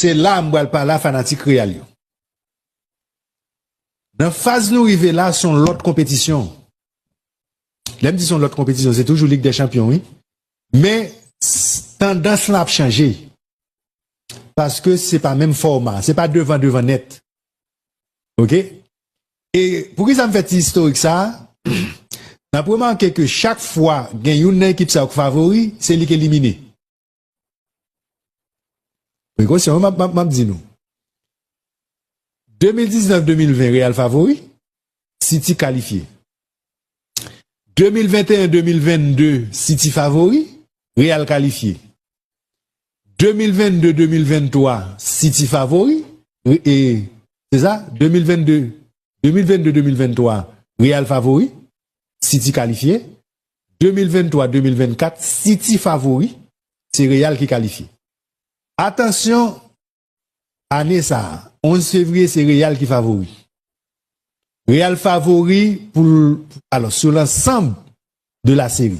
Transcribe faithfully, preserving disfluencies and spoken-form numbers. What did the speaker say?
Se la m pral pale a fanatik Real yo. Nan faz nou rive la, se yon lòt konpetisyon. Lè m di se yon lòt konpetisyon, se toujou Lig dè Chanpyon, wi. Men, s- tandans lan ap chanje. Paske se pa menm fòma, se pa devan devan nèt. Oke? E poukisa m fè ti istorik sa a? N ap remake ke chak fwa gen youn nan ekip sa yo k favori, se li k elimine. Prekosyon, wi, m ap, m ap, m ap di nou. De mil diznèf de mil ven, Real favori, City kalifye. De mil venteyen de mil vennde, City favori, Real kalifye. De mil vennde de mil venntwa, City favori, e, se sa, de mil vennde, de mil vennde de mil venntwa, Real favori, City kalifye. De mil venntwa de mil vennkat, City favori, se Real ki kalifye. Atansyon, ane sa a, onz fevriye, se Real ki favori. Real favori pou, alò, sou lansanm de la seri.